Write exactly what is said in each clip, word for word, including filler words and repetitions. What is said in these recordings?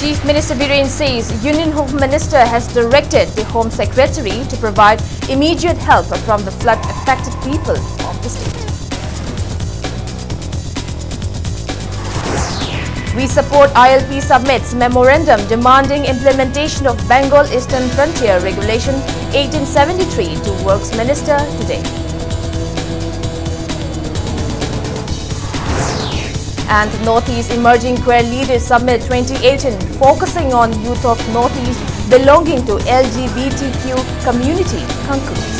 Chief Minister Biren says Union Home Minister has directed the Home Secretary to provide immediate help from the flood affected people of the state. We support I L P submits memorandum demanding implementation of Bengal Eastern Frontier Regulation eighteen seventy-three to Works Minister today. And Northeast Emerging Queer Leaders Summit twenty eighteen, focusing on youth of Northeast belonging to L G B T Q community, concludes.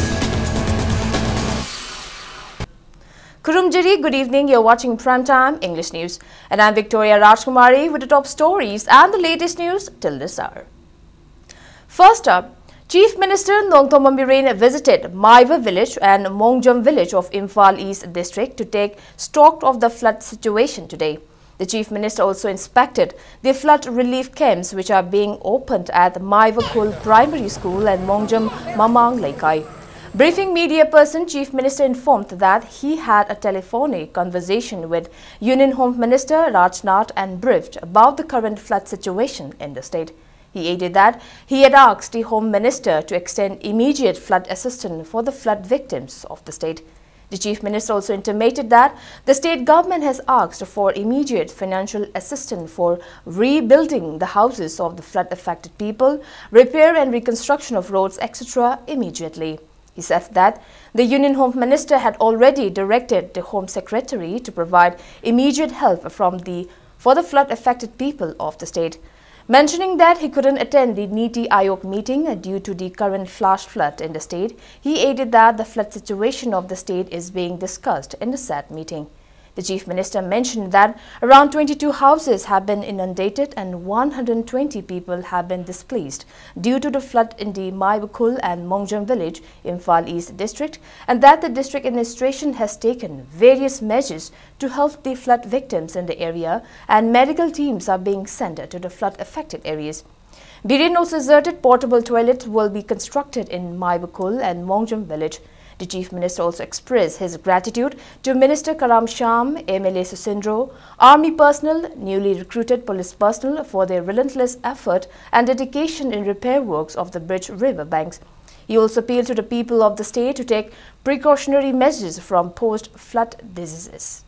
Kurumjiri, good evening. You're watching Primetime English News. And I'm Victoria Rajkumari with the top stories and the latest news till this hour. First up, Chief Minister Nongthombam Biren visited Maiva village and Mongjam village of Imphal East district to take stock of the flood situation today. The Chief Minister also inspected the flood relief camps which are being opened at Maiva Khul Primary School and Mongjam Mamang Leikai. Briefing media person, Chief Minister informed that he had a telephonic conversation with Union Home Minister Rajnath and briefed about the current flood situation in the state. He added that he had asked the Home Minister to extend immediate flood assistance for the flood victims of the state. The Chief Minister also intimated that the state government has asked for immediate financial assistance for rebuilding the houses of the flood affected people, repair and reconstruction of roads, et cetera immediately. He said that the Union Home Minister had already directed the Home Secretary to provide immediate help from the, for the flood affected people of the state. Mentioning that he couldn't attend the NITI Aayog meeting due to the current flash flood in the state, he added that the flood situation of the state is being discussed in the said meeting. The Chief Minister mentioned that around twenty-two houses have been inundated and one hundred twenty people have been displaced due to the flood in the Maiva Khul and Mongjam village, Imphal East district, and that the district administration has taken various measures to help the flood victims in the area, and medical teams are being sent to the flood affected areas. Biren also asserted portable toilets will be constructed in Maiva Khul and Mongjam village. The Chief Minister also expressed his gratitude to Minister Karam Shyam, M L A Susindro, army personnel, newly recruited police personnel for their relentless effort and dedication in repair works of the bridge river banks. He also appealed to the people of the state to take precautionary measures from post-flood diseases.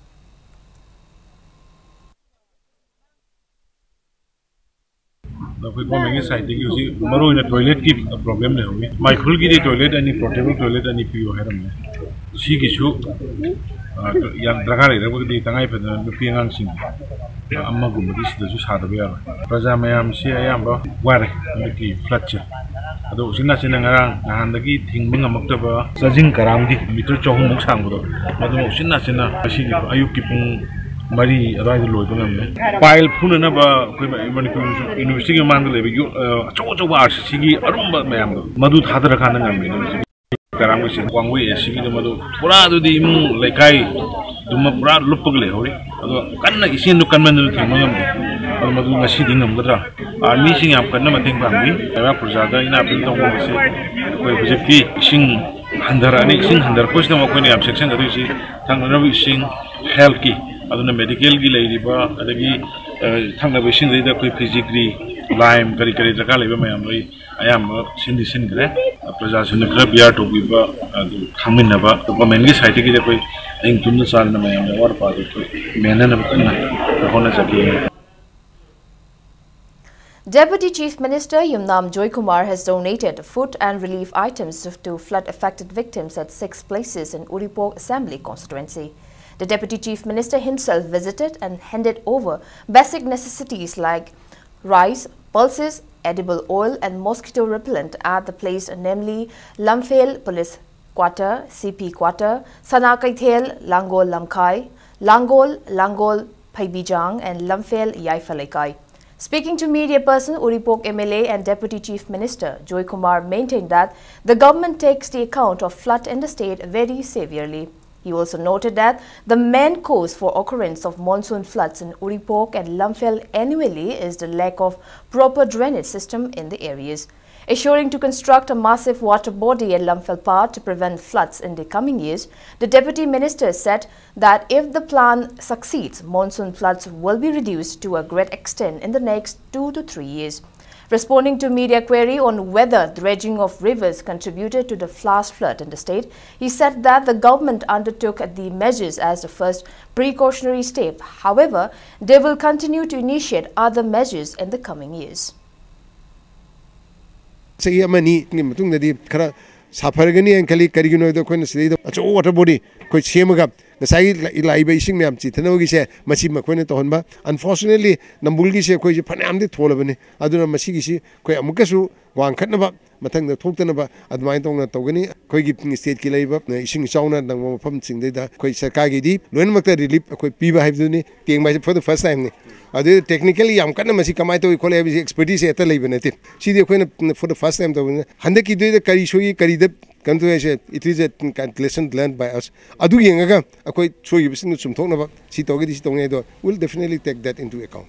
ꯑꯩꯈꯣꯏ ꯒꯣꯔꯃꯦꯟꯒꯤ ꯁꯥꯏꯠꯇꯒꯤ ꯍꯧꯖꯤꯛ ꯃꯔꯨꯑꯣꯏꯅ ꯇꯣꯏꯂꯦꯠꯀꯤ problem ꯂꯩꯍꯧꯔꯤ꯫ ꯃꯥꯏꯈꯨꯜꯒꯤꯗꯤ toilet ꯑꯅꯤ, portable toilet ꯑꯅꯤ ꯄꯤꯌꯨ ꯍꯥꯏꯔꯝꯃꯦ꯫ ꯁꯤꯒꯤꯁꯨ, ꯑ, ꯌꯥꯝ ꯗꯔꯀꯥꯔ ꯂꯩꯔꯒꯗꯤ ꯇꯉꯥꯏ ꯐꯗꯅ ꯅꯨꯄꯤ ꯑꯉꯥꯡꯁꯤꯡ ꯑꯃꯒꯨꯝꯕꯗꯤ ꯁꯤꯗꯁꯨ ꯁꯥꯗꯕ ꯌꯥꯔꯣꯏ꯫ ꯄ꯭ꯔꯖꯥ ꯃꯌꯥꯝꯁꯤ ꯑꯌꯥꯝꯕ ꯋꯥꯔꯦ ꯍꯟꯗꯛꯀꯤ ꯐ꯭ꯂꯠꯁꯦ꯫ ꯑꯗꯣ ꯎꯆꯤꯟ ꯅꯥꯆꯤꯟꯅ ꯉꯔꯥꯡ ꯅꯍꯥꯟꯗꯒꯤ ꯊꯤꯡꯕ ꯉꯝꯃꯛꯇꯕ ꯆꯥꯖꯤꯡ ꯀꯔꯥꯝꯒꯤ ꯃꯤꯇꯔ ꯆꯍꯨꯝꯃꯨꯛ ꯁꯥꯡꯕꯗꯣ, ꯃꯗꯨꯃ ꯎꯆꯤꯟ ꯅꯥꯆꯤꯟꯅ ꯉꯁꯤꯒꯤ ꯑꯌꯨꯛꯀꯤ ꯄꯨꯡ ꯃꯔꯤ ꯑꯗꯨꯋꯥꯏꯗ ꯂꯣꯏꯕ ꯉꯝꯃꯦ꯫ ꯄꯥꯏꯜ ꯐꯨꯅꯅꯕ ꯑꯩꯈꯣꯏ ꯃꯅꯤꯄꯨꯔ ꯌꯨꯅꯤꯚꯔꯁꯤꯇꯤꯒꯤ ꯃꯃꯥꯡꯗ ꯂꯩꯕ ꯌꯨ-, ꯑ, ꯑꯆꯧ ꯑꯆꯧꯕ ꯑꯥꯔ ꯁꯤ ꯁꯤꯒꯤ ꯑꯔꯨꯝꯕ ꯃꯌꯥꯝꯗꯣ, ꯃꯗꯨ ꯊꯥꯗꯔꯀꯥꯟꯗ ꯉꯝꯃꯦ꯫ ꯀꯔꯥꯝꯒꯤꯁꯦ ꯋꯥꯡꯋꯦ ꯑꯦ ꯁꯤꯒꯤꯗꯣ, ꯃꯗꯨ ꯄꯨꯔꯥ ꯑꯗꯨꯗꯤ ꯏꯃꯨꯡ ꯂꯩꯀꯥꯏꯗꯨꯃ ꯄꯨꯔꯥ ꯂꯨꯞꯄꯒ ꯂꯩꯍꯧꯔꯤ꯫ ꯑꯗꯣ ꯀꯟꯅ ꯏꯆꯦꯟꯗꯨ ꯀꯟꯃꯟꯗꯅ ꯊꯤꯡꯕ ꯉꯝꯗꯦ꯫ ꯑꯗꯣ ꯃꯗꯨ ꯉꯁꯤꯗꯤ ꯉꯝꯒꯗ꯭ꯔꯥ? ꯑꯥꯔꯃꯤꯁꯤꯡ ꯌꯥꯝ ꯀꯟꯅ ꯃꯇꯦꯡ ꯄꯥꯡꯕꯤ꯫ ꯂꯩꯕꯥꯛ ꯄ꯭ꯔꯖꯥꯗ ꯑꯩꯅ ꯑꯄꯤꯜ ꯇꯧꯅꯤꯡꯕꯁꯦ, ꯑꯩꯈꯣꯏ ꯍꯧꯖꯤꯛꯇꯤ ꯏꯁꯤꯡ ꯍꯟꯊꯔꯛꯑꯅꯤ꯫ ꯏꯁꯤꯡ ꯍꯟꯊꯔꯛꯄꯁꯤꯗ ꯑꯩꯈꯣꯏꯅ ꯌꯥꯝ ꯆꯦꯛꯁꯤꯟꯒꯗꯣꯏꯁꯤ ꯊꯛꯅꯅꯕ ꯏꯁꯤꯡ, ꯍꯦꯜꯠꯀꯤ, ꯑꯗꯨꯅ ꯃꯦꯗꯤꯀꯦꯜꯒꯤ ꯂꯩꯔꯤꯕ, ꯑꯗꯒꯤ, ꯑ, ꯊꯛꯅꯕ ꯏꯁꯤꯡꯗꯩꯗ ꯑꯩꯈꯣꯏ ꯐꯤꯖꯤꯒ꯭ꯔꯤ, ꯂꯥꯏꯝ, ꯀꯔꯤ ꯀꯔꯤ ꯗꯔꯀꯥꯔ ꯂꯩꯕ ꯃꯌꯥꯝ ꯂꯣꯏ ꯑꯌꯥꯝꯕ ꯁꯤꯟꯗꯤ ꯁꯤꯟꯈ꯭ꯔꯦ꯫ ꯄ꯭ꯔꯖꯥꯁꯤꯡꯅ ꯈꯔ ꯕꯤꯌꯥꯔ ꯇꯧꯕꯤꯕ, ꯑꯗꯨ ꯈꯪꯃꯤꯟꯅꯕ, ꯒꯣꯔꯃꯦꯟꯒꯤ ꯁꯥꯏꯠꯇꯒꯤꯗꯤ ꯑꯩꯈꯣꯏ ꯑꯍꯤꯡ ꯇꯨꯝꯅ ꯆꯥꯗꯅ ꯃꯌꯥꯝꯅ ꯑꯋꯥꯠ ꯑꯄꯥꯗꯨ ꯑꯩꯈꯣꯏ ꯃꯦꯟꯅꯅꯕ ꯀꯟꯅ ꯍꯣꯠꯅꯖꯒꯦ꯫ Deputy Chief Minister Yumnam Joykumar has donated food and relief items to flood affected victims at six places in Uripok Assembly Constituency. The Deputy Chief Minister himself visited and handed over basic necessities like rice, pulses, edible oil and mosquito repellent at the place, namely Lamphel Police Quarter, C P Quarter, Sana Kaithel, Langol Lamkhai, Langol, Langol Phaibijang and Lamphel Yaifa Leikai. Speaking to media person, Uripok M L A and Deputy Chief Minister Joy Kumar maintained that the government takes the account of flood in the state very severely. He also noted that the main cause for occurrence of monsoon floods in Uripok and Lamphel annually is the lack of proper drainage system in the areas. Assuring to construct a massive water body at Lamphel Part to prevent floods in the coming years, the Deputy Minister said that if the plan succeeds, monsoon floods will be reduced to a great extent in the next two to three years. Responding to media query on whether dredging of rivers contributed to the flash flood in the state, he said that the government undertook the measures as the first precautionary step. However, they will continue to initiate other measures in the coming years. ꯆꯍꯤ ꯑꯃꯅꯤꯒꯤ ꯃꯇꯨꯡꯗꯗꯤ ꯈꯔ ꯁꯥꯐꯔꯒꯅꯤ ꯍꯥꯏꯅ ꯈꯜꯂꯤ꯫ ꯀꯔꯤꯒꯤꯅꯣ ꯍꯥꯏꯕꯗ ꯑꯩꯈꯣꯏꯅ ꯁꯤꯗꯩꯗ ꯑꯆꯧꯕ ꯋꯥꯇꯔ ꯕꯣꯗꯤ ꯑꯩꯈꯣꯏ ꯁꯦꯝꯃꯒ ꯉꯁꯥꯏꯒꯤ ꯂꯥꯛꯏꯕ ꯏꯁꯤꯡ ꯃꯌꯥꯝ ꯆꯤꯊꯅꯕꯒꯤꯁꯦ ꯃꯁꯤ ꯃꯈꯣꯏꯅ ꯇꯧꯍꯟꯕ꯫ ꯑꯟꯐꯣꯔꯆꯨꯅꯦꯠꯂꯤ ꯅꯝꯕꯨꯜꯒꯤꯁꯦ ꯑꯩꯈꯣꯏꯁꯦ ꯐꯅꯌꯥꯝꯗꯤ ꯊꯣꯜꯂꯕꯅꯤ꯫ ꯑꯗꯨꯅ ꯃꯁꯤꯒꯤꯁꯤ ꯑꯩꯈꯣꯏ ꯑꯃꯨꯛꯀꯁꯨ ꯋꯥꯡꯈꯠꯅꯕ, ꯃꯊꯪꯗ ꯊꯣꯛꯇꯅꯕ ꯑꯗꯨꯃꯥꯏꯅ ꯇꯧꯅ ꯇꯧꯒꯅꯤ꯫ ꯑꯩꯈꯣꯏꯒꯤ ꯁ꯭ꯇꯦꯠꯀꯤ ꯂꯩꯔꯤꯕ ꯏꯁꯤꯡ ꯏꯆꯥꯎꯅ ꯅꯪꯕ ꯃꯐꯝꯁꯤꯡꯗꯩꯗ ꯑꯩꯈꯣꯏ ꯁꯔꯀꯥꯔꯒꯤꯗꯤ ꯂꯣꯏꯅꯃꯛꯇ ꯔꯤꯂꯤꯐ ꯑꯩꯈꯣꯏ ꯄꯤꯕ ꯍꯥꯏꯕꯗꯨꯅꯤ꯫ ꯇꯦꯡꯕ ꯍꯥꯏꯁꯦ for the first time ꯅꯤ꯫ ꯑꯗꯨ ꯇꯦꯛꯅꯤꯀꯦꯜꯂꯤ ꯌꯥꯝ ꯀꯟꯅ ꯃꯁꯤ ꯀꯃꯥꯏꯅ ꯇꯧꯏ ꯈꯣꯠꯂꯤ ꯍꯥꯏꯕꯁꯤ ꯑꯦꯛꯁꯄꯔꯇꯤꯁꯁꯦ ꯍꯦꯛꯇ ꯂꯩꯕ ꯅꯠꯇꯦ꯫ ꯁꯤꯗꯤ ꯑꯩꯈꯣꯏꯅ for the first time ꯇꯧꯕꯅꯤꯅ ꯍꯟꯗꯛꯀꯤꯗꯨꯗ ꯀꯔꯤ ꯁꯣꯏ, ꯀꯔꯤꯗ ꯀꯩꯅꯣ ꯇꯧꯏ ꯍꯥꯏꯁꯦ, it is a lesson learned by us꯫ ꯑꯗꯨ ꯌꯦꯡꯉꯒ ꯑꯩꯈꯣꯏ ꯁꯣꯏꯈꯤꯕꯁꯤꯡꯗꯨ ꯆꯨꯝꯊꯣꯛꯅꯕ ꯁꯤ ꯇꯧꯔꯒꯗꯤ ꯁꯤ ꯇꯧꯅꯤ ꯍꯥꯏꯗꯣ, we'll definitely take that into account.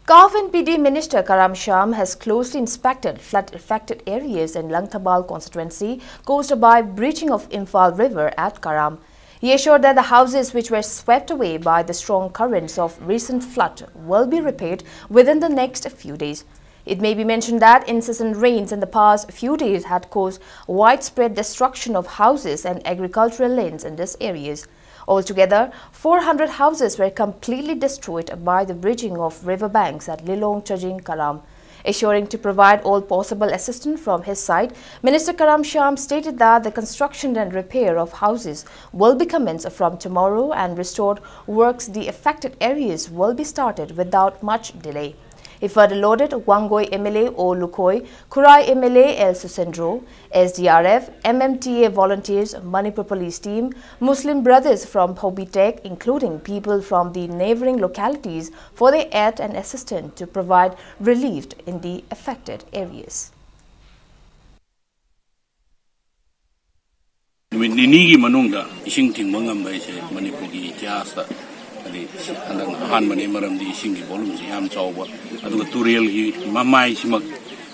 CAF and P D Minister Karam Shyam has closely inspected flood affected areas in Langthabal constituency caused by breaching of Imphal River at Karam. He assured that the houses which were swept away by the strong currents of recent flood will be repaired within the next few days. It may be mentioned that incessant rains in the past few days had caused widespread destruction of houses and agricultural lands in these areas. Altogether, four hundred houses were completely destroyed by the breaching of river banks at Lilong Chajing Karam. Assuring to provide all possible assistance from his side, Minister Karam Shyam stated that the construction and repair of houses will be commenced from tomorrow and restored works the affected areas will be started without much delay. He further lauded Wangoi M L A O Lukoi, Khurai M L A L Susendro, S D R F, M M T A volunteers, Manipur police team, Muslim brothers from Phobi Tek, including people from the neighboring localities, for their aid and assistance to provide relief in the affected areas. ꯅꯨꯃꯤꯠ ꯅꯤꯅꯤꯒꯤ ꯃꯅꯨꯡꯗ ꯏꯁꯤꯡ ꯊꯤꯡꯕ ꯉꯝꯕ ꯍꯥꯏꯁꯦ ꯃꯅꯤꯄꯨꯔꯒꯤ ꯏꯇꯤꯍꯥꯁꯇ ꯍꯥꯏꯗꯤ ꯍꯟꯗꯛꯅ ꯑꯍꯥꯟꯕꯅꯤ꯫ ꯃꯔꯝꯗꯤ ꯏꯁꯤꯡꯒꯤ ꯚꯣꯂꯨꯝꯁꯦ ꯌꯥꯝ ꯆꯥꯎꯕ, ꯑꯗꯨꯒ ꯇꯨꯔꯦꯜꯒꯤ ꯃꯃꯥꯏꯁꯤꯃꯛ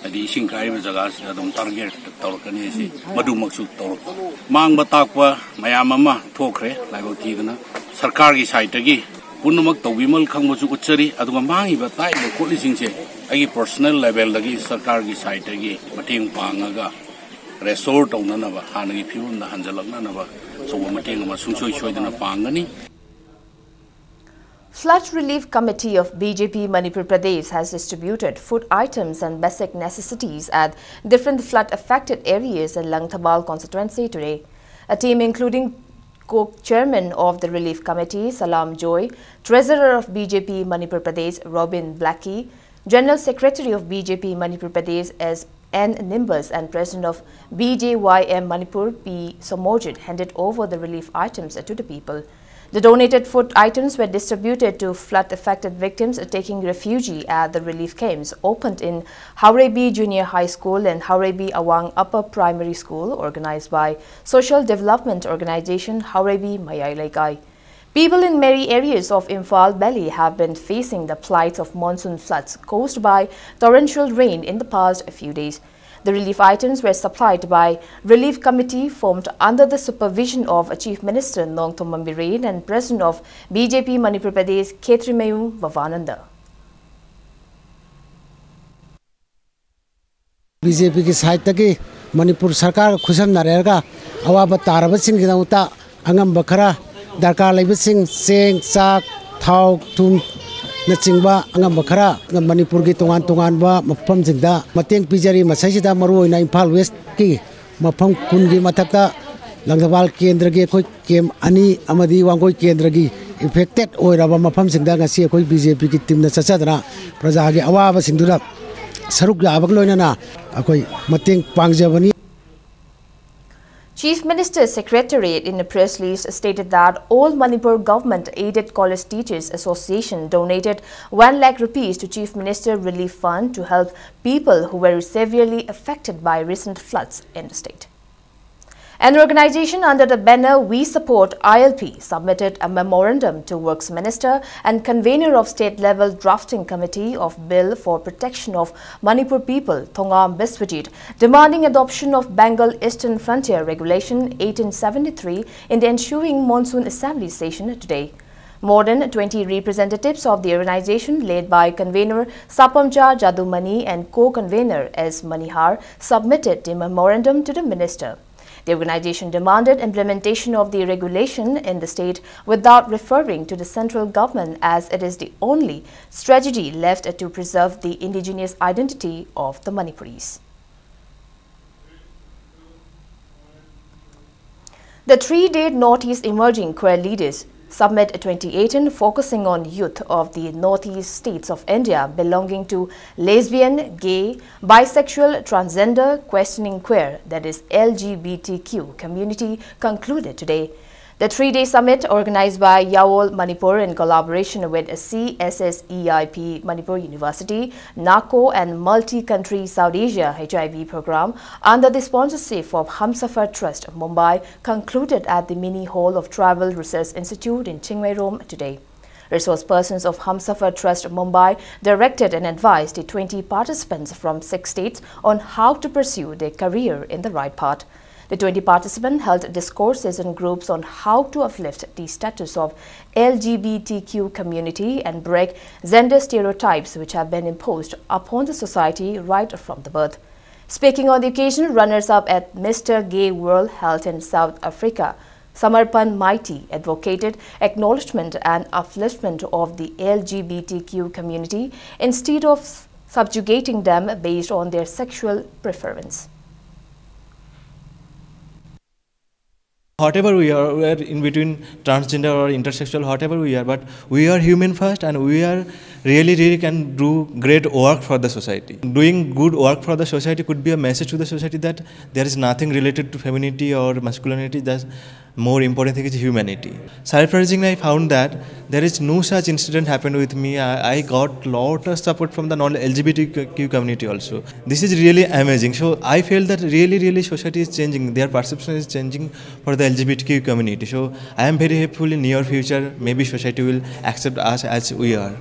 ꯍꯥꯏꯗꯤ ꯏꯁꯤꯡ ꯀꯥꯏꯔꯤꯕ ꯖꯒꯥꯁꯤꯗ ꯑꯗꯨꯝ ꯇꯥꯔꯒꯦꯠ ꯇꯧꯔꯛꯀꯅꯤ꯫ ꯑꯁꯤ ꯃꯗꯨꯃꯛꯁꯨ ꯇꯧꯔꯛꯄ, ꯃꯥꯡꯕ ꯇꯥꯛꯄ ꯃꯌꯥꯝ ꯑꯃ ꯊꯣꯛꯈ꯭ꯔꯦ꯫ ꯂꯥꯏꯕꯛ ꯊꯤꯗꯅ ꯁꯔꯀꯥꯔꯒꯤ ꯁꯥꯏꯠꯇꯒꯤ ꯄꯨꯝꯅꯃꯛ ꯇꯧꯕꯤꯃꯜ ꯈꯪꯕꯁꯨ ꯎꯠꯆꯔꯤ꯫ ꯑꯗꯨꯒ ꯃꯥꯡꯉꯤꯕ ꯇꯥꯛꯏꯕ ꯈꯣꯠꯂꯤꯁꯤꯡꯁꯦ ꯑꯩꯒꯤ ꯄꯔꯁꯣꯅꯦꯜ ꯂꯦꯚꯦꯜꯗꯒꯤ ꯁꯔꯀꯥꯔꯒꯤ ꯁꯥꯏꯠꯇꯒꯤ ꯃꯇꯦꯡ ꯄꯥꯡꯉꯒ ꯔꯦꯁꯇꯣꯔ ꯇꯧꯅꯅꯕ, ꯍꯥꯟꯅꯒꯤ ꯐꯤꯕꯝꯗ ꯍꯟꯖꯤꯜꯂꯛꯅꯅꯕ ꯑꯆꯧꯕ ꯃꯇꯦꯡ ꯑꯃ ꯁꯨꯡꯁꯣꯏ ꯁꯣꯏꯗꯅ ꯄꯥꯡꯒꯅꯤ꯫ Flood Relief Committee of B J P Manipur Pradesh has distributed food items and basic necessities at different flood affected areas in Langthabal constituency today. A team including co-chairman of the Relief Committee, Salam Joy, Treasurer of B J P Manipur Pradesh, Robin Blackie, General Secretary of B J P Manipur Pradesh, S N Nimbus, and President of B J Y M Manipur, P Somojit, handed over the relief items to the people. The donated food items were distributed to flood affected victims taking refuge at the relief camps opened in Haurebi Junior High School and Haurebi Awang Upper Primary School, organized by Social Development Organization Haurebi Mayai Leikai. People in many areas of Imphal Valley have been facing the plight of monsoon floods caused by torrential rain in the past few days. The relief items were supplied by Relief Committee formed under the supervision of Chief Minister Nongthombam Biren and President of B J P Manipur Pradesh, Khetrimayung Bhavananda. B J P ꯒꯤ ꯁꯥꯏꯠꯇꯒꯤ ꯃꯅꯤꯄꯨꯔ ꯁꯔꯀꯥꯔꯒ ꯈꯨꯠꯁꯝꯅꯔꯦꯔꯒ ꯑꯋꯥꯕ ꯇꯥꯔꯕꯁꯤꯡꯒꯤꯗꯃꯛꯇ ꯑꯉꯝꯕ ꯈꯔ, ꯗꯔꯀꯥꯔ ꯂꯩꯕꯁꯤꯡ, ꯆꯦꯡ, ꯆꯥꯛ, ꯊꯥꯎ, ꯊꯨꯝꯅꯆꯤꯡꯕ ꯑꯉꯝꯕ ꯈꯔ ꯃꯅꯤꯄꯨꯔꯒꯤ ꯇꯣꯉꯥꯟ ꯇꯣꯉꯥꯟꯕ ꯃꯐꯝꯁꯤꯡꯗ ꯃꯇꯦꯡ ꯄꯤꯖꯔꯤ꯫ ꯃꯁꯤꯁꯤꯗ ꯃꯔꯨꯑꯣꯏꯅ ꯏꯝꯐꯥꯜ ꯋꯦꯁꯀꯤ ꯃꯐꯝ ꯀꯨꯟꯒꯤ ꯃꯊꯛꯇ ꯂꯪꯊꯕꯥꯜ ꯀꯦꯟꯗ꯭ꯔꯒꯤ ꯑꯩꯈꯣꯏ ꯀꯦꯝ ꯑꯅꯤ ꯑꯃꯗꯤ ꯋꯥꯡꯒꯣꯏ ꯀꯦꯟꯗ꯭ꯔꯒꯤ ꯏꯟꯐꯦꯛꯇꯦꯠ ꯑꯣꯏꯔꯕ ꯃꯐꯝꯁꯤꯡꯗ ꯉꯁꯤ ꯑꯩꯈꯣꯏ B J P ꯒꯤ ꯇꯤꯝꯅ ꯆꯠꯆꯗꯅ ꯄ꯭ꯔꯖꯥꯒꯤ ꯑꯋꯥꯕꯁꯤꯡꯗꯨꯗ ꯁꯔꯨꯛ ꯌꯥꯕꯒ ꯂꯣꯏꯅꯅ ꯑꯩꯈꯣꯏ ꯃꯇꯦꯡ ꯄꯥꯡꯖꯕꯅꯤ꯫ Chief Minister's Secretariat in a press release stated that All Manipur Government Aided College Teachers Association donated one lakh rupees to Chief Minister Relief Fund to help people who were severely affected by recent floods in the state. An organization under the banner We Support I L P submitted a memorandum to Works Minister and convener of State Level Drafting Committee of Bill for Protection of Manipur People, Thongam Biswajit, demanding adoption of Bengal Eastern Frontier Regulation eighteen seventy-three in the ensuing monsoon assembly session today. More than twenty representatives of the organization, led by convener Sapamja Jadumani and co-convener S Manihar, submitted the memorandum to the minister. The organization demanded implementation of the regulation in the state without referring to the central government, as it is the only strategy left to preserve the indigenous identity of the Manipuris. The three-day Northeast Emerging Queer Leaders Summit twenty eighteen, focusing on youth of the Northeast states of India belonging to lesbian, gay, bisexual, transgender, questioning queer, that is L G B T Q community, concluded today. The three-day summit, organized by YAWOL Manipur in collaboration with C S S E I P Manipur University, NACO, and Multi-Country South Asia H I V Program, under the sponsorship of Humsafar Trust, Mumbai, concluded at the Mini Hall of Tribal Research Institute in Chingmeirom today. Resource persons of Humsafar Trust Mumbai directed and advised the twenty participants from six states on how to pursue their career in the right path. The twenty participants held discourses in groups on how to uplift the status of L G B T Q community and break gender stereotypes which have been imposed upon the society right from the birth. Speaking on the occasion, runners-up at Mister Gay World held in South Africa, Samarpan Maiti, advocated acknowledgement and upliftment of the L G B T Q community instead of subjugating them based on their sexual preference. Whatever we are, we are in between transgender or intersexual, whatever we are, but we are human first, and we are really, really can do great work for the society. Doing good work for the society could be a message to the society that there is nothing related to femininity or masculinity. That More important thing is humanity. Surprisingly, I found that there is no such incident happened with me. I, I got lot of support from the non-L G B T Q community also. This is really amazing. So I feel that really, really society is changing. Their perception is changing for the L G B T Q community. So I am very hopeful in near future, maybe society will accept us as we are.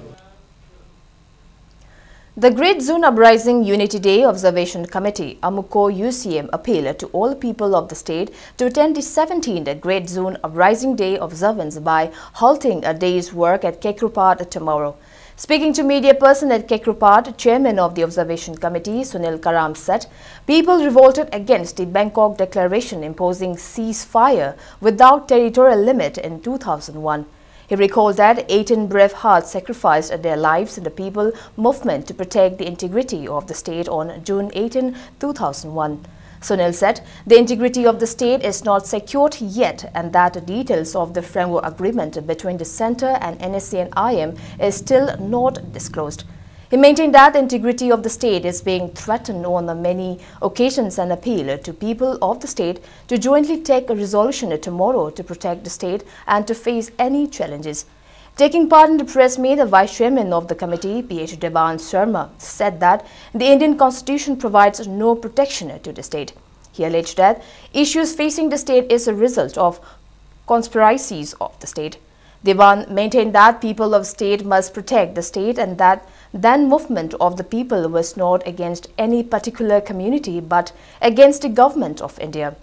The Great Zune Uprising Unity Day Observation Committee, AMUCO U C M, appealed to all people of the state to attend the seventeenth Great Zune Uprising Day observance by halting a day's work at Kekropad tomorrow. Speaking to media person at Kekropad, chairman of the Observation Committee, Sunil Karam, said people revolted against the Bangkok Declaration imposing ceasefire without territorial limit in two thousand one. He recalled that eighteen brave hearts sacrificed their lives in the people movement to protect the integrity of the state on June eighteen, two thousand one. Sunil said the integrity of the state is not secured yet and that the details of the framework agreement between the center and N S C N I M is still not disclosed. He maintained that the integrity of the state is being threatened on many occasions and appealed to people of the state to jointly take a resolution tomorrow to protect the state and to face any challenges. Taking part in the press meet, the vice chairman of the committee, P H Deban Sharma, said that the Indian constitution provides no protection to the state. He alleged that issues facing the state is a result of conspiracies of the state. Deban maintained that people of state must protect the state and that then movement of the people was not against any particular community but against the government of India.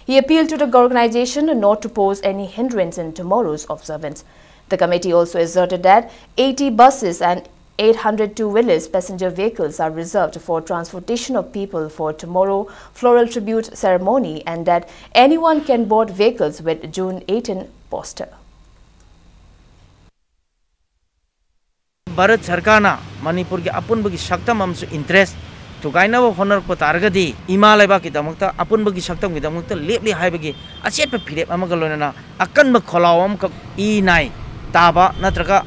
He appealed to the organization not to pose any hindrance in tomorrow's observance. The committee also asserted that eighty buses and eight hundred two-wheelers passenger vehicles are reserved for transportation of people for tomorrow floral tribute ceremony and that anyone can board vehicles with June eighteen poster. Bharat ꯁꯔꯀꯥꯔꯅ ꯃꯅꯤꯄꯨꯔꯒꯤ ꯑꯄꯨꯟꯕꯒꯤ ꯁꯛꯇꯝ ꯑꯃꯁꯨꯡ interest ꯊꯨꯒꯥꯏꯅꯕ ꯍꯣꯠꯅꯔꯛꯄ ꯇꯥꯔꯒꯗꯤ ꯏꯃꯥ ꯂꯩꯕꯥꯛꯀꯤꯗꯃꯛꯇ ꯑꯄꯨꯟꯕꯒꯤ ꯁꯛꯇꯝꯒꯤꯗꯃꯛꯇ ꯂꯦꯞꯂꯤ ꯍꯥꯏꯕꯒꯤ ꯑꯆꯦꯠꯄ ꯐꯤꯔꯦꯞ ꯑꯃꯒ ꯂꯣꯏꯅꯅ ꯑꯀꯟꯕ ꯈꯣꯜꯂꯥꯎ ꯑꯃꯈꯛ ꯏ ꯅꯥꯏ ꯇꯥꯕ ꯅꯠꯇ꯭ꯔꯒ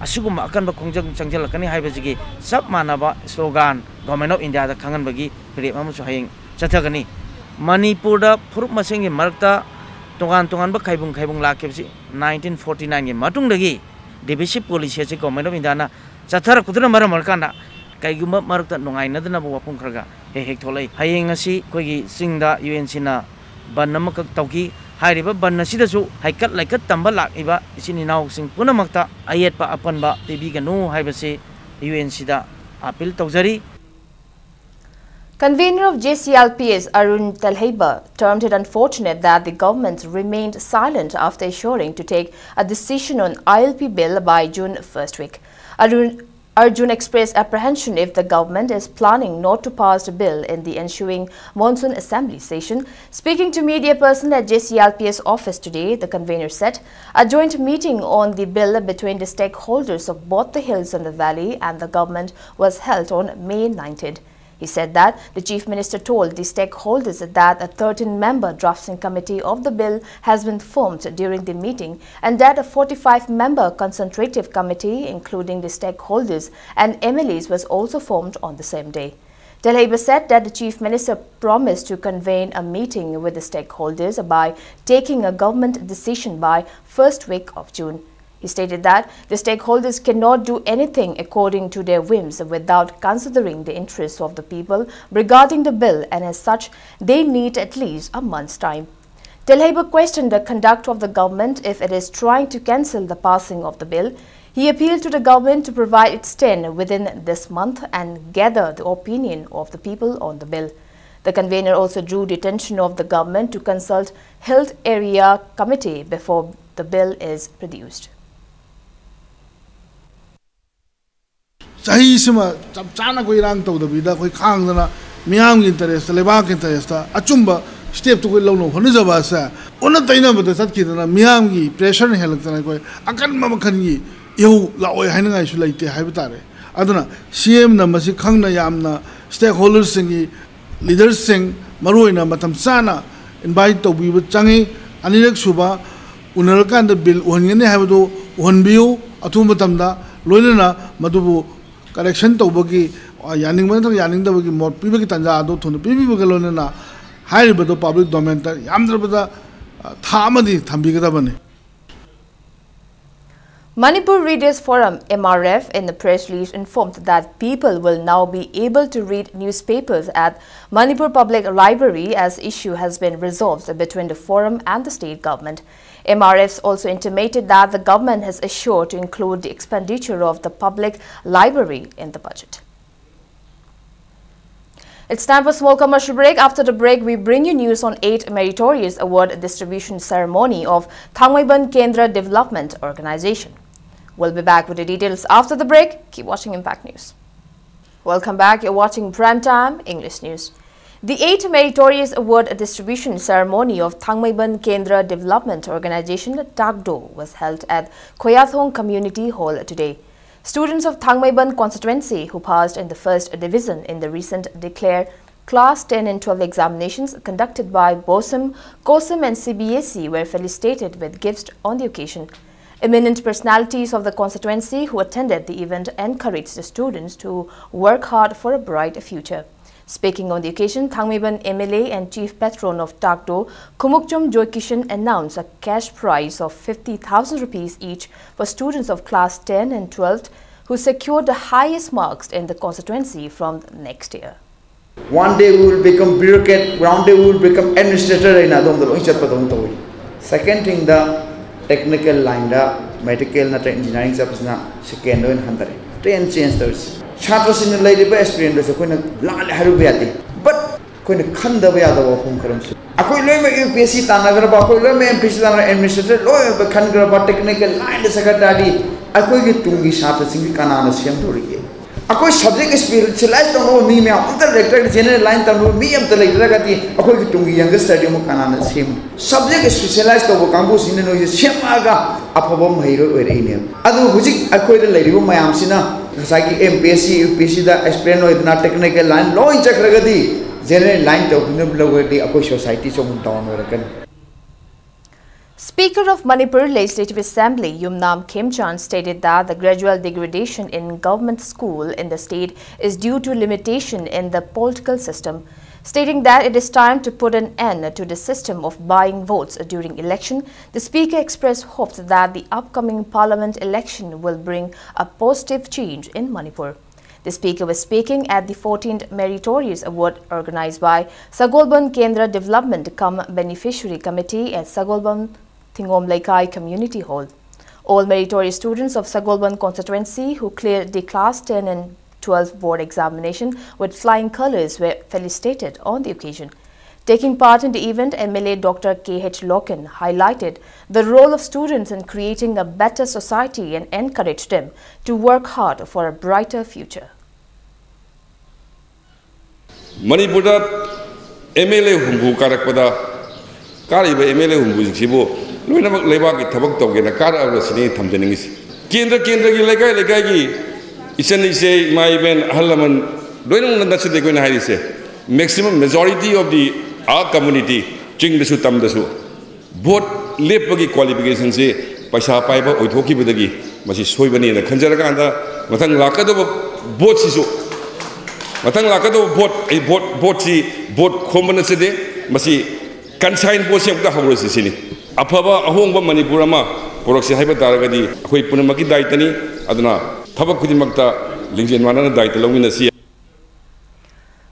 ꯑꯁꯤꯒꯨꯝꯕ ꯑꯀꯟꯕ ꯈꯣꯡꯖꯪ ꯆꯪꯁꯤꯜꯂꯛꯀꯅꯤ ꯍꯥꯏꯕꯁꯤꯒꯤ ꯆꯞ ꯃꯥꯟꯅꯕ ꯁ꯭ꯂꯣꯒꯥꯟ Government of India ꯗ ꯈꯪꯍꯟꯕꯒꯤ ꯐꯤꯔꯦꯞ ꯑꯃꯁꯨ ꯍꯌꯦꯡ ꯆꯠꯊꯒꯅꯤ꯫ ꯃꯅꯤꯄꯨꯔꯗ ꯐꯨꯔꯨꯞ ꯃꯁꯦꯟꯒꯤ ꯃꯔꯛꯇ ꯇꯣꯉꯥꯟ ꯇꯣꯉꯥꯟꯕ ꯈꯥꯏꯕꯨꯡ ꯈꯥꯏꯕꯨꯡ ꯂꯥꯛꯈꯤꯕꯁꯤ nineteen forty nineꯒꯤ ꯃꯇꯨꯡꯗꯒꯤ deficit policy ꯑꯁꯤ Government of Indiaꯅ ꯆꯠꯊꯔꯛꯄꯗꯨꯅ ꯃꯔꯝ ꯑꯣꯏꯔꯀꯥꯟꯗ ꯀꯩꯒꯨꯝꯕ ꯃꯔꯛꯇ ꯅꯨꯡꯉꯥꯏꯅꯗꯅꯕ ꯋꯥꯐꯝ ꯈꯔꯒ ꯍꯦꯛ ꯍꯦꯛ ꯊꯣꯛꯂꯛꯏ꯫ ꯍꯌꯦꯡ ꯑꯁꯤ ꯑꯩꯈꯣꯏꯒꯤ ꯆꯤꯡꯗ UNCꯅ ꯕꯟ ꯑꯃꯈꯛ ꯇꯧꯈꯤ꯫ ꯍꯥꯏꯔꯤꯕ ꯕꯟ ꯑꯁꯤꯗꯁꯨ ꯍꯩꯀꯠ ꯂꯩꯀꯠ ꯇꯝꯕ ꯂꯥꯛꯂꯤꯕ ꯏꯆꯤꯟ ꯏꯅꯥꯎꯁꯤꯡ ꯄꯨꯝꯅꯃꯛꯇ ꯑꯌꯦꯠꯄ ꯑꯄꯟꯕ ꯄꯤꯕꯤꯒꯅꯨ ꯍꯥꯏꯕꯁꯤ UNCꯗ appeal ꯇꯧꯖꯔꯤ꯫ Convener of JCLPS Arun Telheiba termed it unfortunate that the government remained silent after assuring to take a decision on ILP bill by June first week. Arun Arjun expressed apprehension if the government is planning not to pass the bill in the ensuing monsoon assembly session. Speaking to media personnel at JCLPS office today, the convener said a joint meeting on the bill between the stakeholders of both the hills and the valley and the government was held on May nineteenth. He said that the Chief Minister told the stakeholders that a thirteen-member drafting committee of the bill has been formed during the meeting and that a forty-five-member consultative committee, including the stakeholders and MLAs, was also formed on the same day. Telheiba said that the Chief Minister promised to convene a meeting with the stakeholders by taking a government decision by first week of June. He stated that the stakeholders cannot do anything according to their whims without considering the interests of the people regarding the bill, and as such, they need at least a month's time. Telheiba questioned the conduct of the government if it is trying to cancel the passing of the bill. He appealed to the government to provide its stand within this month and gather the opinion of the people on the bill. The convener also drew the attention of the government to consult Hill Area Committee before the bill is produced. ꯆꯍꯤꯁꯤꯃ ꯆꯞ ꯆꯥꯅ ꯑꯩꯈꯣꯏ ꯏꯔꯥꯡ ꯇꯧꯗꯕꯤꯗ ꯑꯩꯈꯣꯏ ꯈꯥꯡꯗꯅ ꯃꯤꯌꯥꯝꯒꯤ interest, ꯂꯩꯕꯥꯛꯀꯤ interest, ꯑꯆꯨꯝꯕ stepꯇꯨ ꯑꯩꯈꯣꯏ ꯂꯧꯅꯕ ꯍꯣꯠꯅꯖꯕ ꯑꯁꯦ ꯑꯣꯟꯅ ꯇꯩꯅꯕꯗ ꯆꯠꯈꯤꯗꯅ ꯃꯤꯌꯥꯝꯒꯤ pressureꯅ ꯍꯦꯜꯂꯛꯇꯅ ꯑꯩꯈꯣꯏ ꯑꯀꯟꯕ ꯃꯈꯜꯒꯤ ꯏꯍꯧ ꯂꯥꯛꯑꯣꯏ ꯍꯥꯏꯅꯤꯡꯉꯥꯏꯁꯨ ꯂꯩꯇꯦ ꯍꯥꯏꯕ ꯇꯥꯔꯦ꯫ ꯑꯗꯨꯅ CMꯅ ꯃꯁꯤ ꯈꯪꯅ ꯌꯥꯝꯅ stakeholderꯁꯤꯡꯒꯤ leaderꯁꯤꯡ ꯃꯔꯨꯑꯣꯏꯅ ꯃꯇꯝ ꯆꯥꯅ invite ꯇꯧꯕꯤꯕ ꯆꯪꯉꯤ꯫ ꯑꯅꯤꯔꯛ ꯁꯨꯕ ꯎꯅꯔꯀꯥꯟꯗ bill ꯎꯍꯟꯒꯅꯤ ꯍꯥꯏꯕꯗꯨ ꯎꯍꯟꯕꯤꯌꯨ ꯑꯊꯨꯕ ꯃꯇꯝꯗ, ꯂꯣꯏꯅꯅ ꯃꯗꯨꯕꯨ correction ꯇꯧꯕꯒꯤ, ꯑ, ꯌꯥꯅꯤꯡꯕ ꯅꯠꯇ꯭ꯔꯒ ꯌꯥꯅꯤꯡꯗꯕꯒꯤ ꯃꯣꯠ ꯄꯤꯕꯒꯤ ꯇꯥꯟꯖꯥ ꯑꯗꯨ ꯊꯨꯅ ꯄꯤꯕꯤꯕꯒ ꯂꯣꯏꯅꯅ ꯍꯥꯏꯔꯤꯕꯗꯨ public domainꯗ ꯌꯥꯝꯗ꯭ꯔꯕꯗ ꯊꯥ ꯑꯃꯗꯤ ꯊꯝꯕꯤꯒꯗꯕꯅꯤ꯫ Manipur Readers Forum, M R F, in the press release informed that people will now be able to read newspapers at Manipur Public Library as issue has been resolved between the forum and the state government. M R Fs also intimated that the government has assured to include the expenditure of the public library in the budget. It's time for small commercial break. After the break, we bring you news on eight meritorious award distribution ceremony of Thangmeiban Kendra Development Organization. We'll be back with the details after the break. Keep watching Impact News. Welcome back. You're watching Prime Time English News. The eighth Meritorious Award Distribution Ceremony of Thangmeiban Kendra Development Organization, TAKDO, was held at Khoyathong Community Hall today. Students of Thangmeiban constituency who passed in the first division in the recent declare class ten and twelve examinations conducted by BOSEM, COSEM and C B S E were felicitated with gifts on the occasion. Eminent personalities of the constituency who attended the event encouraged the students to work hard for a bright future. Speaking on the occasion, Thangmeiban M L A and Chief Patron of TAKDO, Khumukchom Joykishan, announced a cash prize of fifty thousand rupees each for students of class ten and twelfth who secured the highest marks in the constituency from next year. One day we will become bureaucrat, one day we will become administrator ꯍꯥꯏꯅ ꯑꯗꯣꯝꯗ ꯂꯣꯏ ꯆꯠꯄꯗꯧꯅ ꯇꯧꯏ꯫ Second thing ꯗ, technical line ꯗ medical ꯅꯠꯇ꯭ꯔꯒ engineering ꯆꯠꯄꯁꯤꯅ second ꯗ ꯑꯣꯏꯅ ꯍꯟꯊꯔꯦ꯫ Trend change ꯇꯧꯔꯤꯁꯤ꯫ ꯁꯥꯇ꯭ꯔꯁꯤꯡꯅ ꯂꯩꯔꯤꯕ experience ꯗꯨꯁꯨ ꯑꯩꯈꯣꯏꯅ ꯂꯥꯜꯂꯦ ꯍꯥꯏꯔꯨꯕ ꯌꯥꯗꯦ꯫ But ꯑꯩꯈꯣꯏꯅ ꯈꯟꯗꯕ ꯌꯥꯗꯕ ꯋꯥꯐꯝ ꯈꯔ ꯑꯃꯁꯨ, ꯑꯩꯈꯣꯏ ꯂꯣꯏꯅꯃꯛ U P S C ꯇꯥꯟꯅꯈ꯭ꯔꯕ, ꯑꯩꯈꯣꯏ ꯂꯣꯏꯅꯃꯛ M P S C ꯇꯥꯟꯅ administrator ꯂꯣꯏꯅꯃꯛ ꯈꯟꯈ꯭ꯔꯕ, technical line ꯗ ꯆꯠꯈ꯭ꯔ ꯇꯥꯔꯗꯤ ꯑꯩꯈꯣꯏꯒꯤ ꯇꯨꯡꯒꯤ ꯁꯥꯇ꯭ꯔꯁꯤꯡꯁꯤ ꯀꯅꯥꯅ ꯁꯦꯝꯗꯧꯔꯤꯒꯦ? ꯑꯩꯈꯣꯏ subject specialize ꯇꯧꯅꯕ ꯃꯤ ꯃꯌꯥꯝ ꯑꯝꯇ ꯂꯩꯇ꯭ꯔꯒꯗꯤ, general line ꯇꯝꯅꯕ ꯃꯤ ꯑꯝꯇ ꯂꯩꯇ꯭ꯔꯒꯗꯤ ꯑꯩꯈꯣꯏꯒꯤ ꯇꯨꯡꯒꯤ youngster ꯗꯤ ꯑꯃꯨꯛ ꯀꯅꯥꯅ ꯁꯦꯝꯃꯤ? Subject specialize ꯇꯧꯕ ꯀꯥꯡꯕꯨꯁꯤꯡꯅ ꯅꯣꯏꯁꯦ ꯁꯦꯝꯃꯛꯑꯒ ꯑꯐꯕ ꯃꯍꯩꯔꯣꯏ ꯑꯣꯏꯔꯛꯏꯅꯦꯕ꯫ ꯑꯗꯨ ꯍꯧꯖꯤꯛ ꯑꯩꯈꯣꯏꯗ ꯂꯩꯔꯤꯕ ꯃꯌꯥꯝꯁꯤꯅ ꯉꯁꯥꯏꯒꯤ M P S C, U P S C ꯗ aspirant ꯑꯣꯏꯗꯅ technical line ꯂꯣꯏ ꯆꯠꯈ꯭ꯔꯒꯗꯤ, general line ꯇꯧꯕꯤꯅꯕ ꯂꯧꯔꯗꯤ ꯑꯩꯈꯣꯏ society ꯁꯨ ꯑꯃꯨꯛ down ꯑꯣꯏꯔꯛꯀꯅꯤ꯫ Speaker of Manipur Legislative Assembly, Yumnam Khemchand, stated that the gradual degradation in government school in the state is due to limitation in the political system. Stating that it is time to put an end to the system of buying votes during election, the speaker expressed hopes that the upcoming parliament election will bring a positive change in Manipur. The speaker was speaking at the fourteenth Meritorious Award organized by Sagolband Kendra Development cum Beneficiary Committee at Sagolband Thingom Leikai Community Hall. All meritorious students of Sagolband constituency who cleared the class ten and twelve board examination with flying colors were felicitated on the occasion. Taking part in the event, M L A Doctor K H Loken highlighted the role of students in creating a better society and encouraged them to work hard for a brighter future. ꯃꯅꯤꯄꯨꯔꯗ M L A ꯍꯨꯝꯐꯨ ꯀꯥꯔꯛꯄꯗ, ꯀꯥꯔꯤꯕ M L A ꯍꯨꯝꯐꯨꯁꯤꯡꯁꯤꯕꯨ ꯂꯣꯏꯅꯃꯛ ꯂꯩꯕꯥꯛꯀꯤ ꯊꯕꯛ ꯇꯧꯒꯦꯅ ꯀꯥꯔꯛꯑꯕ꯭ꯔꯥ ꯁꯤꯅꯤ ꯑꯩꯅ ꯊꯝꯖꯅꯤꯡꯉꯤꯁꯤ꯫ ꯀꯦꯟꯗ꯭ꯔ ꯀꯦꯟꯗ꯭ꯔꯒꯤ, ꯂꯩꯀꯥꯏ ꯂꯩꯀꯥꯏꯒꯤ ꯏꯆꯟ ꯏꯆꯦ, ꯏꯃꯥ ꯏꯕꯦꯟ, ꯑꯍꯜ ꯂꯃꯟ ꯂꯣꯏꯅꯃꯛ ꯅꯠꯆꯗꯦ ꯑꯩꯈꯣꯏꯅ ꯍꯥꯏꯔꯤꯁꯦ꯫ Maximum majority of the our community, ꯆꯤꯡꯗꯁꯨ ꯇꯝꯗꯁꯨ, ꯚꯣꯠ ꯂꯦꯞꯄꯒꯤ ꯀ꯭ꯋꯥꯂꯤꯐꯤꯀꯦꯁꯟꯁꯤ ꯄꯩꯁꯥ ꯄꯥꯏꯕ ꯑꯣꯏꯊꯣꯛꯈꯤꯕꯗꯒꯤ ꯃꯁꯤ ꯁꯣꯏꯕꯅꯦꯅ ꯈꯟꯖꯔꯀꯥꯟꯗ, ꯃꯊꯪ ꯂꯥꯛꯀꯗꯕ ꯚꯣꯠꯁꯤꯁꯨ, ꯃꯊꯪ ꯂꯥꯛꯀꯗꯕ ꯚꯣꯠ, ꯑꯩ ꯚꯣꯠ, ꯚꯣꯠꯁꯤ ꯚꯣꯠ ꯈꯣꯝꯕ ꯅꯠꯆꯗꯦ, ꯃꯁꯤ ꯀꯟꯁꯥꯏꯟ ꯚꯣꯠꯁꯤ ꯑꯃꯨꯛꯇ ꯍꯧꯔꯁꯤ ꯁꯤꯅꯤ꯫ ꯑꯐꯕ ꯑꯍꯣꯡꯕ ꯃꯅꯤꯄꯨꯔ ꯑꯃ ꯄꯨꯔꯛꯁꯤ ꯍꯥꯏꯕ ꯇꯥꯔꯒꯗꯤ ꯑꯩꯈꯣꯏ ꯄꯨꯝꯅꯃꯛꯀꯤ ꯗꯥꯏꯇꯅꯤ꯫ ꯑꯗꯨꯅ ꯊꯕꯛ ꯈꯨꯗꯤꯡꯃꯛꯇ ꯂꯤꯡꯖꯦꯜ ꯃꯥꯟꯅꯅ ꯗꯥꯏꯇ ꯂꯧꯃꯤꯟꯅꯁꯤ꯫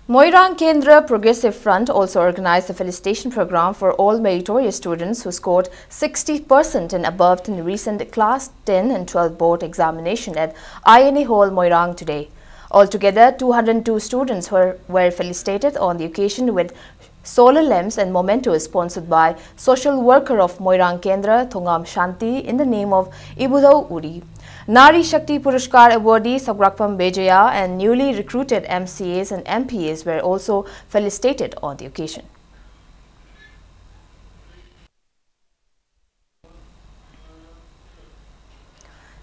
Moirang Kendra Progressive Front also organized a felicitation program for all meritorious students who scored sixty percent and above in the recent Class ten and twelve board examination at I N A Hall, Moirang today. Altogether, two hundred two students were, were felicitated on the occasion with solar lamps and mementos sponsored by social worker of Moirang Kendra, Thongam Shanti, in the name of Ibudhou Uri. Nari Shakti Puruskar awardee Sagrakpam Bejaya and newly recruited M C As and M P As were also felicitated on the occasion.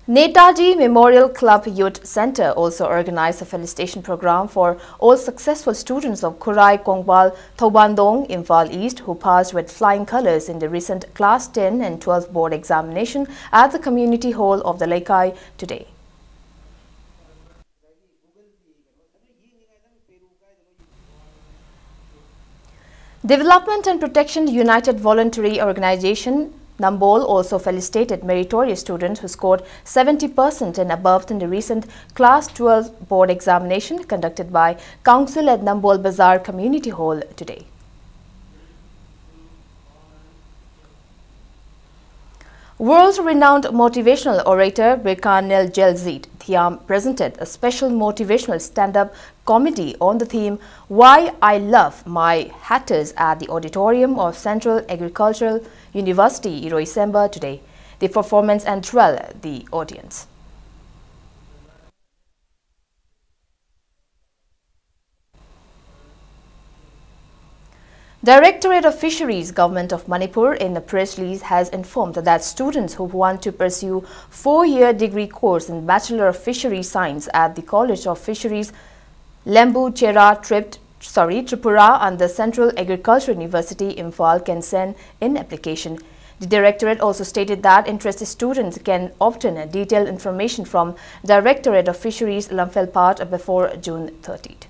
Netaji Memorial Club Youth Centre also organised a felicitation programme for all successful students of Khurai Kongbal, Thoubandong, Imphal East, who passed with flying colours in the recent Class ten and twelve board examination at the community hall of the Leikai today. Development and Protection United Voluntary Organization, Nambol, also felicitated meritorious students who scored seventy percent and above in the recent Class twelve board examination conducted by Council at Nambol Bazar Community Hall today. World-renowned motivational orator Birkan Nel Jelzit Thiam presented a special motivational stand-up comedy on the theme Why I Love My Hatters at the auditorium of Central Agricultural University, Iroisemba, today. The performance enthralled the audience. Directorate of Fisheries, Government of Manipur, in a press release has informed that students who want to pursue four-year degree course in Bachelor of Fisheries Science at the College of Fisheries, Lembu Chera Tript, sorry, Tripura, and the Central Agriculture University, Imphal, can send in application. The directorate also stated that interested students can obtain a detailed information from Directorate of Fisheries, Lamphel Phat, before June thirtieth.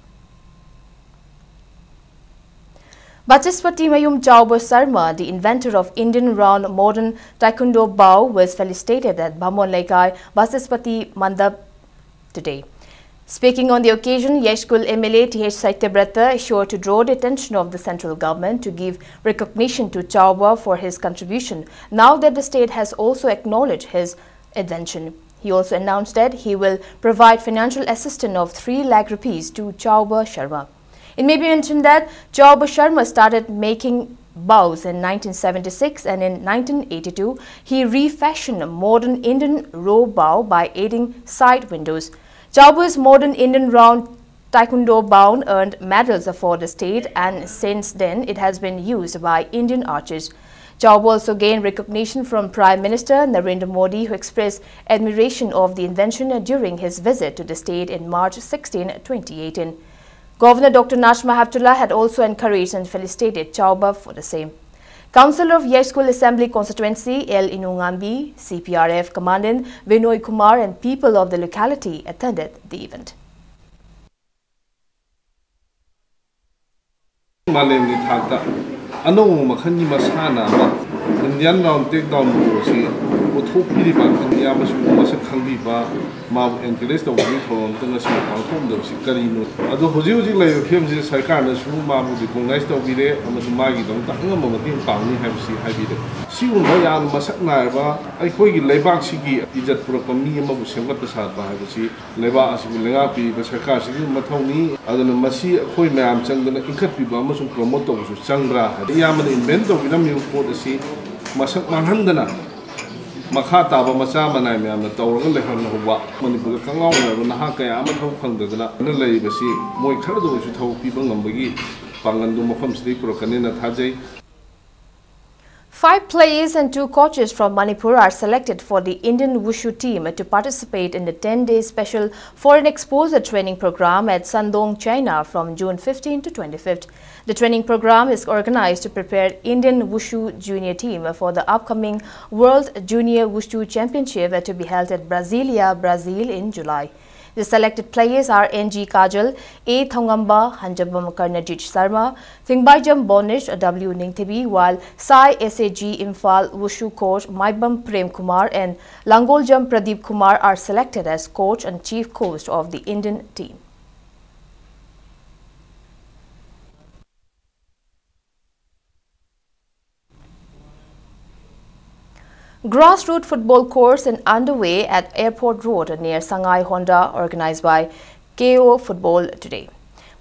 Bachaspati Mayum Chauba Sharma, the inventor of Indian round modern Taekwondo Bao, was felicitated at Bhamon Leikai Bachaspati Mandap today. Speaking on the occasion, Yaishkul M L A T H Satyabrata assured to draw the attention of the central government to give recognition to Chauba for his contribution, now that the state has also acknowledged his invention. He also announced that he will provide financial assistance of three lakh rupees to Chauba Sharma. It may be mentioned that Chauba Sharma started making baos in nineteen seventy-six, and in nineteen eighty-two he refashioned a modern Indian row bao by adding side windows. Chauba's modern Indian round Taekwondo bao earned medals for the state, and since then it has been used by Indian archers. Chauba also gained recognition from Prime Minister Narendra Modi, who expressed admiration of the invention during his visit to the state in March sixteen, twenty eighteen. Governor Doctor Najma Heptulla had also encouraged and felicitated Chauba for the same. Councillor of Yaskul Assembly Constituency, L Inungambi, C P R F Commandant Vinoy Kumar, and people of the locality attended the event. ꯃꯥꯂꯦꯝꯒꯤ ꯊꯥꯛꯇ ꯑꯅꯧꯕ ꯃꯈꯜꯒꯤ ꯃꯁꯥꯟꯅ ꯑꯃ, Indian round takedown ꯕꯨ ꯑꯁꯤ ꯄꯨꯊꯣꯛꯄꯤꯔꯤꯕ India ꯃꯆꯥ ꯃꯁꯛ ꯈꯪꯕꯤꯕ, ꯃꯥꯕꯨ encourage ꯇꯧꯕꯒꯤ ꯊꯧꯔꯝ ꯑꯃꯇ ꯉꯁꯤ ꯄꯥꯡꯊꯣꯛꯂꯝꯗꯕꯁꯤ ꯀꯔꯤꯅꯣ? ꯑꯗꯣ ꯍꯧꯖꯤꯛ ꯍꯧꯖꯤꯛ ꯂꯩꯔꯤꯕ ꯐꯤꯕꯝꯁꯤꯗ ꯁꯔꯀꯥꯔꯅꯁꯨ ꯃꯥꯕꯨ recognize ꯇꯧꯕꯤꯔꯦ ꯑꯃꯁꯨꯡ ꯃꯥꯒꯤꯗꯃꯛꯇ ꯑꯉꯝꯕ ꯃꯇꯦꯡ ꯄꯥꯡꯅꯤ ꯍꯥꯏꯕꯁꯤ ꯍꯥꯏꯕꯤꯔꯦ꯫ ꯁꯤꯒꯨꯝꯕ ꯌꯥꯝꯅ ꯃꯁꯛ ꯅꯥꯏꯔꯕ ꯑꯩꯈꯣꯏꯒꯤ ꯂꯩꯕꯥꯛꯁꯤꯒꯤ ꯏꯖꯠ ꯄꯨꯔꯛꯄ ꯃꯤ ꯑꯃꯕꯨ ꯁꯦꯝꯒꯠꯄ ꯁꯥꯕ ꯍꯥꯏꯕꯁꯤ ꯂꯩꯕꯥꯛ ꯑꯁꯤꯕꯨ ꯂꯩꯉꯥꯛꯄꯤꯔꯤꯕ ꯁꯔꯀꯥꯔꯁꯤꯒꯤ ꯃꯊꯧꯅꯤ꯫ ꯑꯗꯨꯅ ꯃꯁꯤ ꯑꯩꯈꯣꯏ ꯃꯌꯥꯝ ꯆꯪꯗꯅ ꯏꯟꯈꯠꯄꯤꯕ ꯑꯃꯁꯨꯡ promote ꯇꯧꯕꯁꯨ ꯆꯪꯕ꯭ꯔꯥ ꯍꯥꯏꯕ꯫ ꯏꯌꯥꯝꯕꯅ invent ꯇꯧꯕꯤꯔꯝꯃꯤꯕ ꯄꯣꯠ ꯑꯁꯤ ꯃꯁꯛ ꯃꯥꯡꯍꯟꯗꯅ ꯃꯈꯥ ꯇꯥꯕ ꯃꯆꯥ ꯃꯅꯥꯏ ꯃꯌꯥꯝꯅ ꯇꯧꯔꯒ ꯂꯩꯍꯟꯍꯧꯕ꯫ ꯃꯅꯤꯄꯨꯔꯗ ꯀꯪꯉꯥꯎ ꯑꯣꯏꯔꯕ ꯅꯍꯥ ꯀꯌꯥ ꯑꯃ ꯊꯕꯛ ꯐꯪꯗꯗꯅ ꯂꯩꯔꯤꯕꯁꯤ ꯃꯣꯏ ꯈꯔꯗ ꯑꯣꯏꯔꯁꯨ ꯊꯕꯛ ꯄꯤꯕ ꯉꯝꯕꯒꯤ ꯄꯥꯡꯒꯜꯗꯨ ꯃꯐꯝꯁꯤꯗꯒꯤ ꯄꯨꯔꯛꯀꯅꯤꯅ ꯊꯥꯖꯩ꯫ Five players and two coaches from Manipur are selected for the Indian Wushu team to participate in the ten-day special foreign exposure training program at Shandong, China from June fifteenth to twenty-fifth. The training program is organized to prepare Indian Wushu junior team for the upcoming World Junior Wushu Championship to be held at Brasilia, Brazil in July. The selected players are N G Kajal, A Thongamba, Hanjabam Karnajit Sharma, Thingbaijam Bonish, W Ningthebi, while Sai S A G Imphal Wushu coach Maibam Prem Kumar and Langoljam Pradeep Kumar are selected as coach and chief coach of the Indian team. Grassroots football course in underway at Airport Road near Sangai Honda, organized by K O Football today.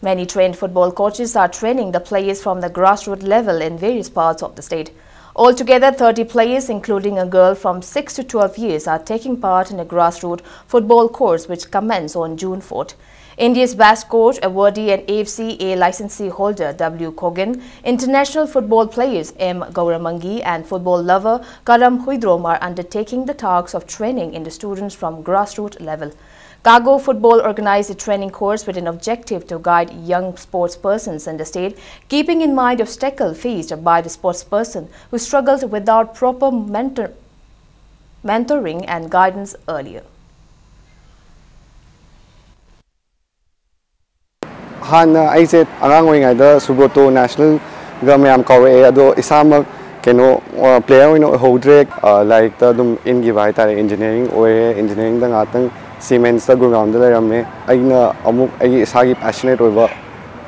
Many trained football coaches are training the players from the grassroots level in various parts of the state. Altogether, thirty players, including a girl from six to twelve years, are taking part in a grassroots football course which commences on June fourth. India's best coach awardee and A F C A licensee holder W Kogan, international football players M Gauramangi and football lover Karam Huidrom are undertaking the task of training in the students from grassroots level. Kago Football organized a training course with an objective to guide young sports persons in the state, keeping in mind obstacle faced by the sports person who struggled without proper mentor, mentoring and guidance earlier. ꯍꯥꯟꯅ ꯑꯩꯁꯦ ꯑꯉꯥꯡ ꯑꯣꯏꯔꯤꯉꯩꯗ ꯁꯨꯕ꯭ꯔꯣꯇꯣ ꯅꯦꯁꯅꯦꯜꯒ ꯃꯌꯥꯝ ꯀꯥꯎꯔꯛꯑꯦ, ꯑꯗꯣ ꯏꯁꯥꯃꯛ ꯀꯩꯅꯣ player ꯑꯣꯏꯅ ꯑꯣꯏꯍꯧꯗ꯭ꯔꯦ꯫ ꯑ, ꯂꯥꯏꯔꯤꯛꯇ ꯑꯗꯨꯝ ꯏꯟꯈꯤꯕ ꯍꯥꯏꯇꯥꯔꯦ꯫ ꯏꯟꯖꯤꯅꯤꯌꯥꯔꯤꯡ ꯑꯣꯏꯔꯦ, ꯏꯟꯖꯤꯅꯤꯌꯥꯔꯤꯡꯗ ꯉꯥꯛꯇꯪ ꯁꯤꯃꯦꯟꯁꯇ ꯒꯨꯔꯒꯥꯎꯟꯗ ꯂꯩꯔꯝꯃꯦ꯫ ꯑꯩꯅ ꯑꯃꯨꯛ ꯑꯩꯒꯤ ꯏꯁꯥꯒꯤ ꯄꯦꯁꯅꯦꯠ ꯑꯣꯏꯕ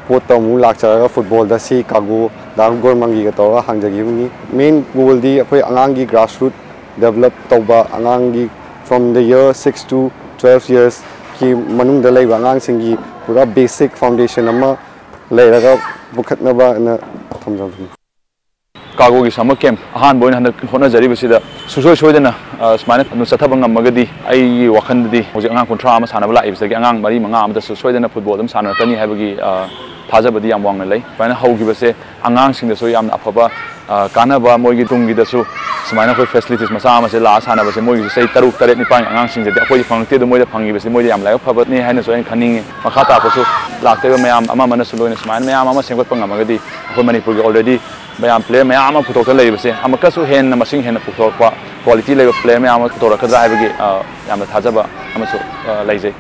ꯄꯣꯠꯇ ꯑꯃꯨꯛ ꯂꯥꯛꯆꯔꯒ ꯐꯨꯠꯕꯣꯜꯗ ꯁꯤ ꯀꯥꯒꯨ ꯗꯥ ꯒꯣꯔꯃꯪꯒꯤꯒ ꯇꯧꯔꯒ ꯍꯥꯡꯖꯈꯤꯕꯅꯤ꯫ ꯃꯦꯟ ꯒꯣꯜꯗꯤ ꯑꯩꯈꯣꯏ ꯑꯉꯥꯡꯒꯤ ꯒ꯭ꯔꯥꯁꯔꯨꯠ ꯗꯦꯕꯂꯞ ꯇꯧꯕ, ꯑꯉꯥꯡꯒꯤ from the year six to twelve yearsꯀꯤ ꯃꯅꯨꯡꯗ ꯂꯩꯕ ꯑꯉꯥꯡꯁꯤꯡꯒꯤ ꯄꯨꯔꯥ ꯕꯦꯁꯤꯛ ꯐꯥꯎꯟꯗꯦꯁꯟ ꯑꯃ ꯂꯩꯔꯒ ꯄꯨꯈꯠꯅꯕꯅ ꯊꯝꯖꯕꯅꯤ꯫ ꯀꯥꯒꯣꯒꯤ ꯁꯝꯃꯔ ꯀꯦꯝꯞ ꯑꯍꯥꯟꯕ ꯑꯣꯏꯅ ꯍꯟꯗꯛ ꯍꯣꯠꯅꯖꯔꯤꯕꯁꯤꯗ ꯁꯨꯡꯁꯣꯏ ꯁꯣꯏꯗꯅ, ꯑ, ꯁꯨꯃꯥꯏꯅ ꯑꯗꯨꯝ ꯆꯠꯊꯕ ꯉꯝꯃꯒꯗꯤ ꯑꯩꯒꯤ ꯋꯥꯈꯜꯗꯗꯤ ꯍꯧꯖꯤꯛ ꯑꯉꯥꯡ ꯀꯨꯟꯊ꯭ꯔꯥ ꯑꯃ ꯁꯥꯟꯅꯕ ꯂꯥꯛꯏꯕꯁꯤꯗꯒꯤ ꯑꯉꯥꯡ ꯃꯔꯤ ꯃꯉꯥ ꯑꯃꯗꯁꯨ ꯁꯣꯏꯗꯅ ꯐꯨꯠꯕꯣꯜ ꯑꯗꯨꯝ ꯁꯥꯟꯅꯔꯛꯀꯅꯤ ꯍꯥꯏꯕꯒꯤ, ꯑ, ꯊꯥꯖꯕꯗꯤ ꯌꯥꯝ ꯋꯥꯡꯅ ꯂꯩ꯫ ꯁꯨꯃꯥꯏꯅ ꯍꯧꯈꯤꯕꯁꯦ ꯑꯉꯥꯡꯁꯤꯡꯗꯁꯨ ꯌꯥꯝꯅ ꯑꯐꯕ, ꯑ, ꯀꯥꯟꯅꯕ, ꯃꯣꯏꯒꯤ ꯇꯨꯡꯒꯤꯗꯁꯨ ꯁꯨꯃꯥꯏꯅ ꯑꯩꯈꯣꯏ ꯐꯦꯁꯤꯂꯤꯇꯤꯁ ꯃꯆꯥ ꯑꯃꯁꯦ ꯂꯥꯛꯑ ꯁꯥꯟꯅꯕꯁꯦ ꯃꯣꯏꯒꯤꯁꯨ ꯆꯍꯤ ꯇꯔꯨꯛ, ꯇꯔꯦꯠ, ꯅꯤꯄꯥꯟꯒꯤ ꯑꯉꯥꯡꯁꯤꯡꯁꯤꯗꯤ ꯑꯩꯈꯣꯏꯗꯤ ꯐꯪꯉꯛꯇꯦ, ꯑꯗꯨ ꯃꯣꯏꯗ ꯐꯪꯈꯤꯕꯁꯦ ꯃꯣꯏꯗ ꯌꯥꯝ ꯂꯥꯏꯕꯛ ꯐꯕꯅꯤ ꯍꯥꯏꯅꯁꯨ ꯑꯩꯅ ꯈꯟꯅꯤꯡꯉꯤ꯫ ꯃꯈꯥ ꯇꯥꯔꯛꯄꯁꯨ ꯂꯥꯛꯇꯣꯏꯕ ꯃꯌꯥꯝ ꯑꯃ ꯑꯃꯅꯁꯨ ꯂꯣꯏꯅ ꯁꯨꯃꯥꯏꯅ ꯃꯌꯥꯝ ꯑꯃ ꯁꯦꯝꯒꯠꯄ ꯉꯝꯃꯒꯗꯤ ꯑꯩꯈꯣꯏ ꯃꯅꯤꯄꯨꯔꯒꯤ already ꯃꯌꯥꯝ ꯄ꯭ꯂꯦꯌꯔ ꯃꯌꯥꯝ ꯑꯃ ꯄꯨꯊꯣꯛꯇꯅ ꯂꯩꯔꯤꯕꯁꯦ ꯑꯃꯨꯛꯀꯁꯨ ꯍꯦꯟꯅ ꯃꯁꯤꯡ ꯍꯦꯟꯅ ꯄꯨꯊꯣꯔꯛꯄ, ꯀ꯭ꯋꯥꯂꯤꯇꯤ ꯂꯩꯕ ꯄ꯭ꯂꯦꯌꯔ ꯃꯌꯥꯝ ꯑꯃ ꯄꯨꯊꯣꯔꯛꯀꯗ꯭ꯔꯥ ꯍꯥꯏꯕꯒꯤ, ꯑ, ꯌꯥꯝꯅ ꯊꯥꯖꯕ ꯑꯃꯁꯨ, ꯑ, ꯂꯩꯖꯩ꯫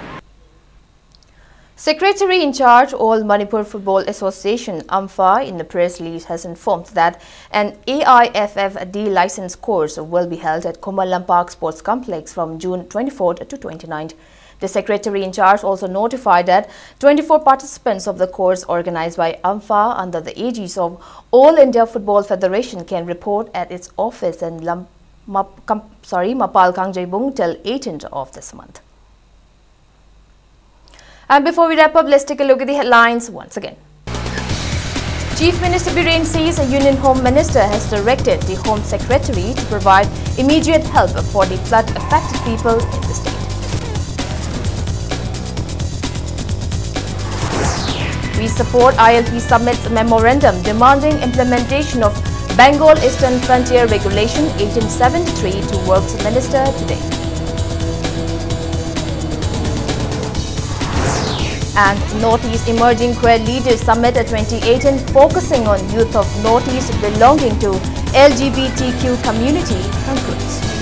Secretary in charge, All Manipur Football Association, AMFA, in a press release has informed that an A I F F D license course will be held at Khumar Lampak Sports Complex from June twenty-fourth to twenty-ninth. The secretary in charge also notified that twenty-four participants of the course organized by AMFA under the aegis of All India Football Federation can report at its office in Lam- Map- Kam- sorry, Mapal Kangjeibung till eighteenth of this month. And before we wrap up, let's take a look at the headlines once again. Chief Minister Biren Singh, a Union Home Minister, has directed the Home Secretary to provide immediate help for the flood affected people in the state. We support I L P Summit's memorandum demanding implementation of Bengal Eastern Frontier Regulation eighteen seventy-three to Works Minister today. And Northeast Emerging Queer Leaders Summit twenty eighteen, focusing on youth of Northeast belonging to L G B T Q community, concludes.